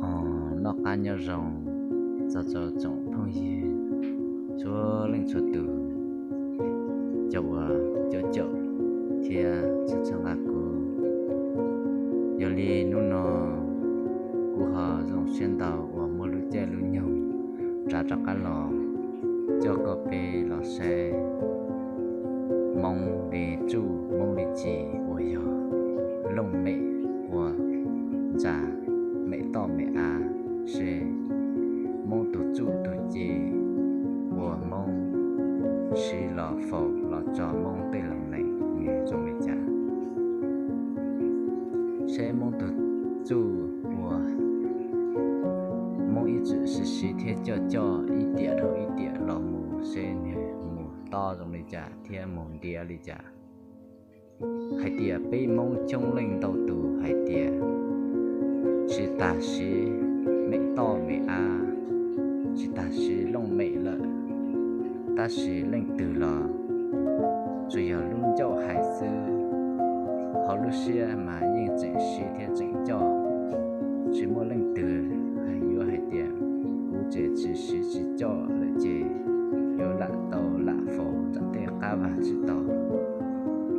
Os, noj qab nyob zoo txog rau tsoom phooj ywg txhua leej txhua tus, cov uas caum thiab txhawb nqa kuv. Yog li hnub no kuv ho zoo siab ntau uas muaj lub caij lub nyoog rov qab los coj koj peb los saib Hmoob li txuj Hmoob li ci uas yog looj mem ua ntxa, mem toj mem av, seb Hmoob tus txuj tus ci uas Hmoob siv los faus los tso Hmoob tej laus nees nws zoo li cas. Seb Hmoob tus txuj uas Hmoob ib txwm siv siv thiab coj coj ib tiam dhau ib tiam los mus seb nws mus tob zoo li cas thiab mus ntiav li cas. Hais tias peb Hmoob coob leej ntau tus hais tias tsis tas siv mem toj mem av, tsis tas siv looj mem lawm, tab sis leej twg los tsuas yog lub ncauj hais xwb, hauv lub siab mas yeej tseem siv thiab tseem coj. Tsis muaj leej twg yuav hais tias kuv tseem tsis siv tsis coj lawm ces yuav lam tau lam faus tom tej qab vag tsis tau.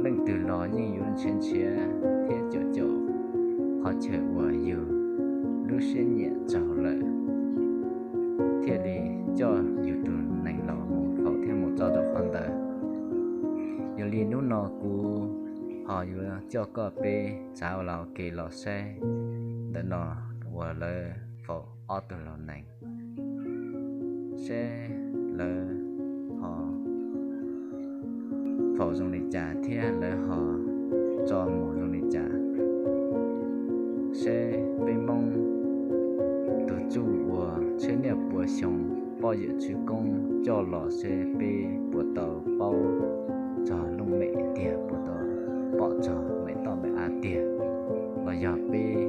Leej twg los yeej yuav nrhiav nrhiav thiab caum caum qhov chaw uas yus lub siab nyiam txaus lawm thiaj li coj yus tus nees los mus faus thiab mus txog rau qhov ntawd. Yog li hnub no kuv ho yuav coj koj peb txav ua los kev los saib ntawm no uas lawv faus ob tug laus nees, seb lawv ho faus zoo li cas thiab lawv ho tso mus zoo li cas, seb peb Hmoob tus txuj uas tsheb niaj puas xyoo poj yawm txwv koob coj los seb peb puas tau paub txog looj mem tiag, puas tau pom txog mem toj mem av tiag, los yog peb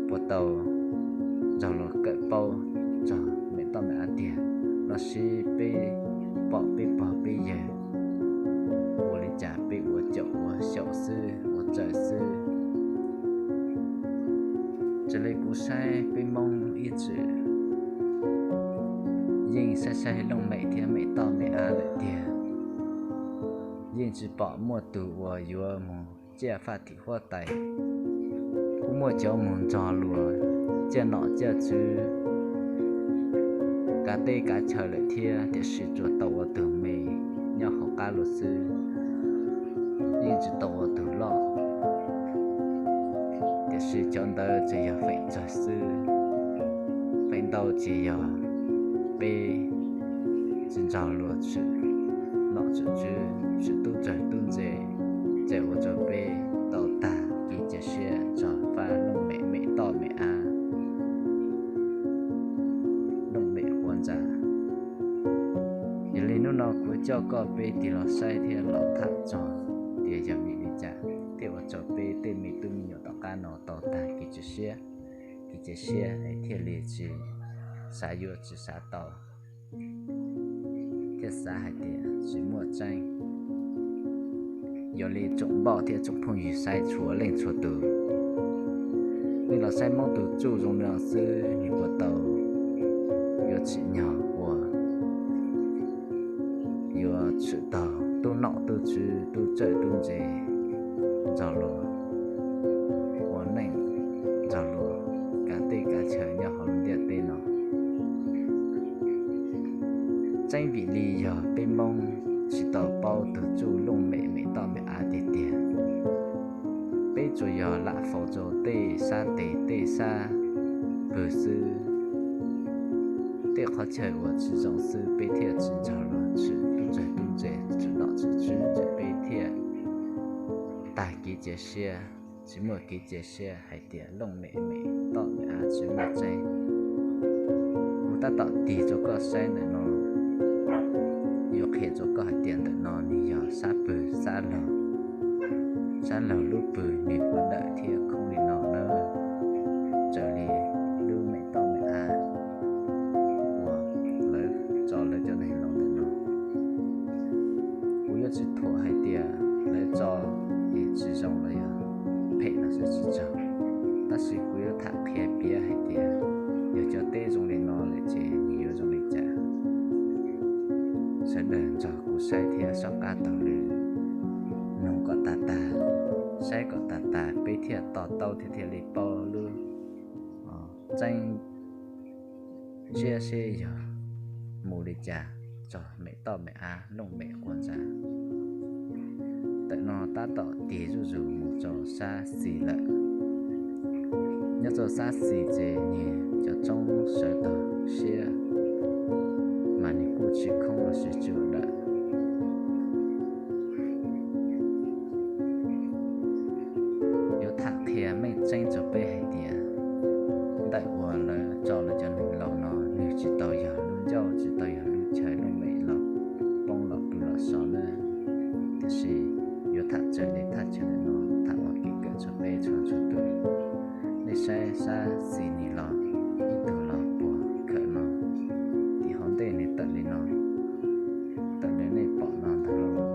puas tau nrog luag kawm paub txog mem toj mem av tiag, los sis peb pom peb pog peb yawg ua li cas peb ua caum ua xyaum xwb ua txawj xwb. Raws li kuv saib peb Hmoob ib txwm yeej saib saib looj mem thiab mem toj mem av lawm tiag, yeej tsis pom muaj tus uas yuav mus ciaj faj tim huab tais. Kuj muaj cov mus nrog luag ciaj nom ciaj tswv kav teb kav chaw lawm thiab, tiam sis tsuas tau ua tus me nyob hauv qab luag xwb, yeej tsis tau ua tus loj. Tiam sis cov ntawd tsuas yog feem tsawg xwb, feem ntau ces yog peb tsis nrog luag tshwm nom tshwm tswv, tshwm tub tsawg tub ntse, ces ua rau peb tau tag kev cia siab txog faj looj mem mem toj mem av, looj mem ua ntxa. Yog li hnub no kuv coj koj peb tig los saib thiab los tham txog tias yog vim li cas thiaj ua rau peb tej me tub me nyuam tom qab no tau tag kev cia siab. Kev cia siab es thiaj li tsis xav yuav tsis xav tau, thiaj xav hais tias tsis muaj tseeb. Yog li tsoom npauj thiab tsoom phooj ywg saib txhua leej txhua tus, nej los saib Hmoob tus txuj zoo no xwb nws puas tau yuav tsim nyog uas yuav tshwm tau tub nom tub tswv tub txawj tub ntse nrog luag ua neej, nrog luag kav teb kav chaw nyob hauv lub ntiaj teb no. Tseeb vim li yog peb Hmoob tsis tau paub tus txuj looj mem mem toj mem av tiag tiag, peb tsuas yog lam faus rau tej sab tes tej sab pwg xwb. Tej qhov chaw uas tsis zoo xwb peb thiaj tsis nrog luag tshwm tub tsawg tub ntse, tshwm nom tshwm tswv, ces peb thiaj tag kev cia siab, tsis muaj kev cia siab hais tias looj mem mem toj mem av tsis muaj tseeb. Kuv tab tom tig rau koj saib ntawm no, yuav qhia rau koj hais tias ntawm no nws yog sab pwg sab laug, sab laug lub pwg nws puas dawm thiab khoob li no nawb. Raws li lub mem toj mem av uas lawv tso lawv cov neeg laus ntawm no, kuv yuav tsis thuam hais tias lawv tso es tsis zoo los yog phem los xwb tsis tsaug, tab sis kuv yuav tham qhia piav Sawv daws nrog kuv saib thiab soj qab taug lw, noog kom tag tag, saib kom tag tag peb thiaj to taub thiab thiaj li paub lub tseeb ntsiab seb yog mus li cas txog mem toj mem av looj mem quas ntxa. Ntawm no tab tom tig zuj zus mus rau sab xis lawm. Nyob rau sab xis ces nws cov roob sawv tag siab, mas nws kuj tsis khoob los sis tsuas lawm. Yuav tham qhia meej tseeb rau peb hais tias ntawm uas lawv tso lawv cov neeg laus no, nws tsis tau yog lub ncauj, tsis tau yog lub chaw looj mem los poob los pw los so na. Tiam sis yuav tham raws li thaj chaw ntawm no, tham ua kev kawm rau peb txhua txhua tus. Nej saib sab xis nws los, ib tug los puag khawm no, tim hauv ntej nws tawm li no, tawm li nej pom no ntag lauj.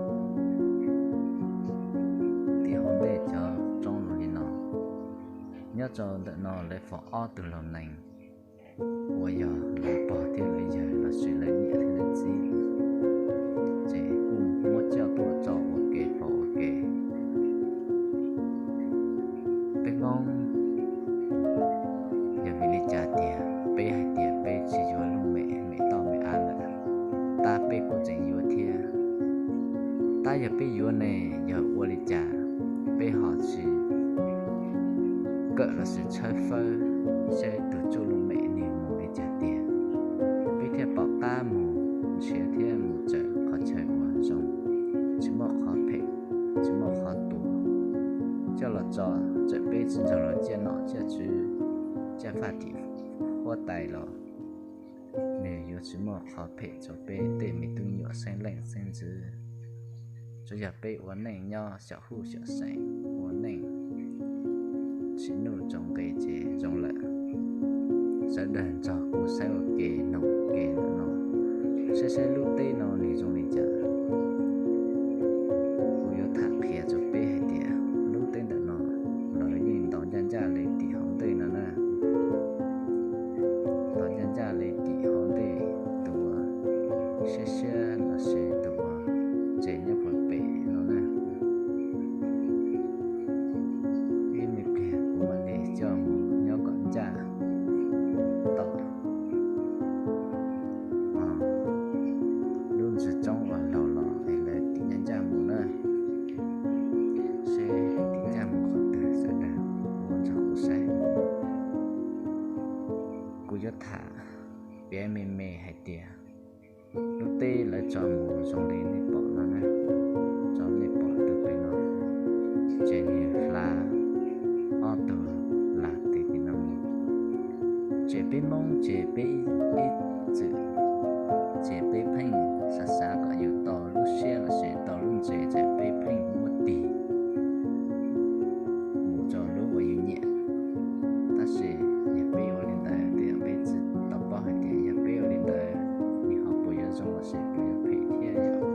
Tim hauv ntej cov roob los li no. Nyob rau ntawm no lawv faus ob tug laus nees uas yog lawv pog thiab lawv yawg los sis lawv niam thiab lawv txiv, ces kuj muab coj tuaj tso ua ke faus ua ke. Peb Hmoob, yog vim li cas tiag peb hais tias peb tsis yuav looj mem mem toj mem av lawm, tab peb kuj tseem yuav thiab? Tab yog peb yuav ne, yog ua li cas peb ho tsis kawm los sis tshawb fawb saib tus tsuj looj mem nws mus li cas tiag, peb thiaj pom qab mus nrhiav thiab mus txawm qhov chaw uas zoo, tsis muaj qhov phem, tsis muaj qhov tuag, coj los tso, txawm peb tsis nrog luag ciaj nom ciaj tswv, ciaj faj tim huab tais los nws yuav tsis muaj qhov phem rau peb tej me tub me nyuam xeeb leej xeeb ntxwv. Tsuas yog peb ua neej nyob xyaum huj xyaum xeem, ua neej tsim nuj tsaus nqe ces zoo lawm. Sawv daws nrog kuv saib ua ke noog ke ntawm no, saib saib lub teb no nws zoo li cas. Kuv yuav tham qhia rau peb hais tias lub teb ntawm no lawv yeej ntaus ncaj ncaj li tim hauv ntej no na. Ntaus ncaj ncaj li tim hauv ntej, tus uas siab siab los sis tus uas ntse nyob puag pem no na. Ib me pliag kuv mam li coj mus nyob kom ncaj tom lub ntsis roob uas laug los es lawv tim ncaj ncaj mus na. Seb tim ncaj mus qhov twg, sawv daws ua nrog kuv saib. Kuv yuav tham piav me me hais tias lub teb lawv tso mus zoo li nej pom no na, tso nej pom tus pem no, ces nws hlav ob tug lag tes tim no mus. Ces peb Hmoob ces peb ib txwm ces peb pheej xav xav kom yus tau lub siab los sis tau lub ntse ces peb pheej muab tig mus rau lub uas yus nyiam. Tab sis yog peb ua li ntawd, twb yog peb tsis tau paub hais tias yog peb ua li ntawd nws ho puas yuav zoo los sis puas yuav phem thiab yom.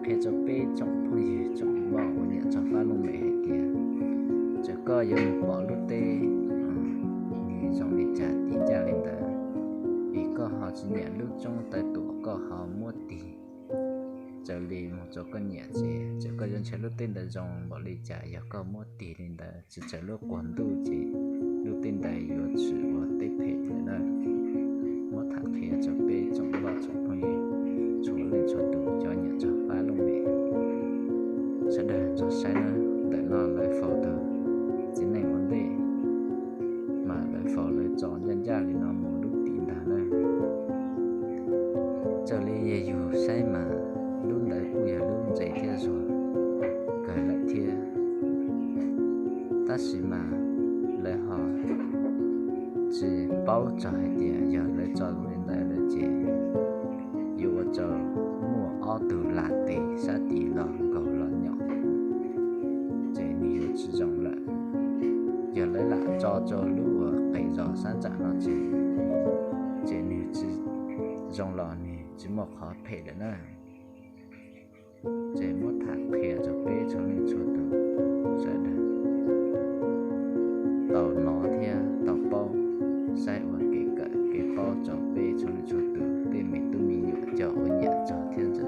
Qhia rau peb tsoom phooj ywg tsoom npoj uas nyiam txog fab looj mem hais tias txawm koj yuav mus pom lub teb nws zoo li cas tim ncaj li ntawd, es koj ho tsis nyiam lub roob taw tuam koj ho muab tig raws li mus rau koj nyiam ces txawm koj yuav ntshai lub teb ntawd zoo npaum li cas, yog koj muab tig li ntawd tsis raws lub quas ntuj ces lub teb ntawd yuav tshwm ua teb phem lawm na. Muab tham qhia rau peb tsoom npoj tsoom phooj ywg txhua leej txhua tus cov nyiam txog fab looj mem, sawv daws nrog saib na. Ntawm no lawv faus tus txiv neej ua ntej, mas lawv faus lawv tso ncaj ncaj li no mus lub tid ntag na. Raws li yus saib mas lub ntawd kuj yog lub ntse thiab zuag kawg lawm thiab, tab sis mas lawv ho tsis paub txog hais tias yog lawv tso li ntawd lawm ces yuav ua rau muaj ob tug lag tes sab tid los nkaug los nyom, ces nws yuav tsis zoo lawm. Yog lawv lam tso rau lub uas qes zos sab ntsam no ces, ces nws tsis zoo los nws tsis muaj qhov phem lawm na. Ces muab tham qhia rau peb txhua leej txhua tus sawv daws tau hnov thiab tau paub, saib ua kev kawm kev paub rau peb txhua leej txhua tus tej me tub me nyuam cov uas nyiam txog thiab ntse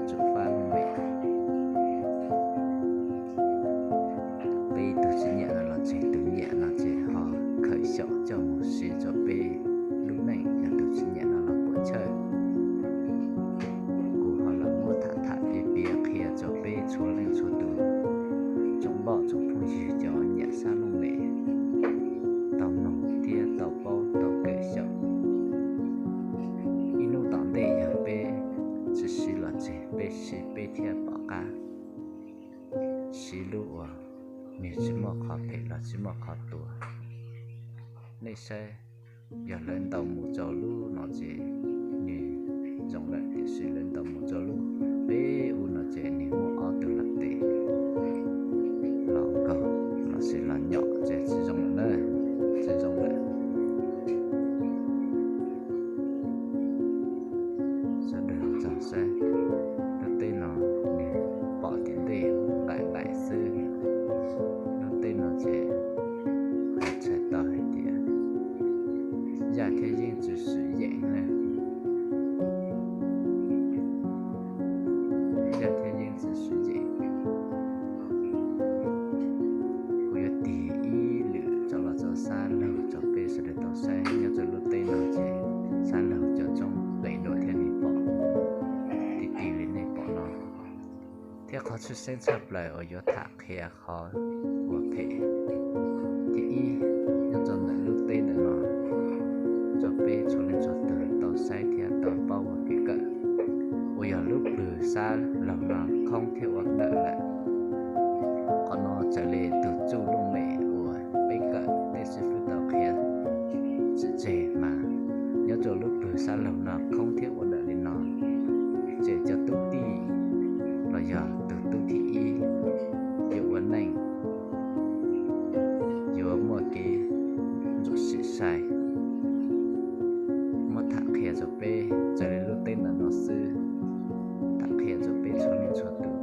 Tab sis peb thiaj pom qab siv lub uas nws tsis muaj qhov phem los tsis muaj qhov tuag. Nej saib, yog lawv ntaus mus rau lub no ces nws zoo lawm, tiam sis lawv ntaus mus rau lub peb u no ces nws muaj ob tug lam tes los nkaug los sis los nyom ces tsis zoo lawm na, tsis zoo lawm. Sawv daws txog saib, lub teb no nws pom tim ntej nqaim nqaim xwb. Lub teb no ces txhais tau hais tias yaj thiab yeeb tsis swm yeem na. Yaj thiab yeeb tsis swm yeem. Kuv yuav tig ib lwm rov los rau sab laug rau peb sawv daws tau saib. Nyob rau lub teb no ces sab laug cov tsoob qes dua thiab nws pom ti ti li nej pom no. Thiab qhov tshwj xeeb tshaj plaws uas yuav tham qhia qhov uas phem thib ib nyob rau ntawm lub teb ntawm no rau peb txhua leej txhua tus tau saib thiab tau paub ua kev kawm, uas yog lub pwg sab laug no khoob thiab ua dawm lawm. Qhov no txawm li tus tsuj looj mem uas peb kawm tej xib fwb tau qhia tsim tseg mas nyob rau lub pwg sab laug no khoob thiab ua dawm li no, ces cov tub tij los yog tus tub thib ib yuav ua neej yuav muaj kev ntxuam sim sai. Muab tham qhia rau peb txawm li lub teb ntawm no xwb, tham qhia rau peb txhua leej txhua tus,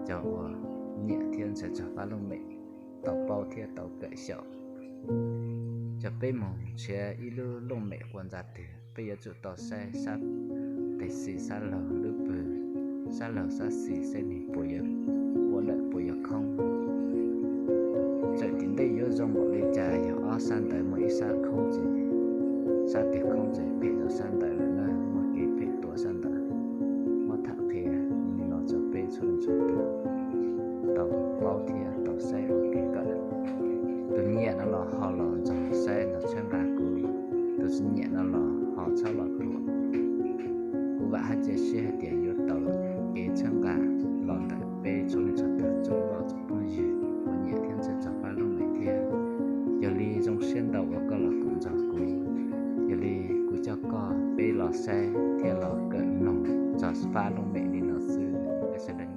cov uas nyiam thiab ntxhais txog fab looj mem tau paub thiab tau kawm xyaum. Cov peb mus nrhiav ib lub looj mem ua ntxa twg peb yuav tsum tau saib sab tes xis sab laug lub pwg, sab laug sab xis saib nws puas yuav ua dawm puas yuav khoob. Txawm tim ntej yuav zoo npaum li cas yog ob sab ntawd muaj ib sab khoob ces sab twg khoob ces phem rau sab ntawd lawm na, muaj kev phem tua sab ntawd. Muab tham qhia li no rau peb txhua leej txhua tus tau paub thiab tau saib ua kev kawm. Tus nyiam no los ho los nrog saib nrog txhawb nqa kuv, tus tsis nyiam no los ho txhob los thuam. Kuv vam thiab cia siab hais tias yuav tau kev txhawb nqa los ntawm peb txhua leej txhua tus tsoom phooj ywg uas nyiam thiab ntxhais txog fab looj mem thiab. Yog li zoo siab ntau uas koj los koom nrog kuv, yog li kuv coj koj peb los saib thiab los kawm mloog txog fab looj mem li no xwb. Peb sawv daws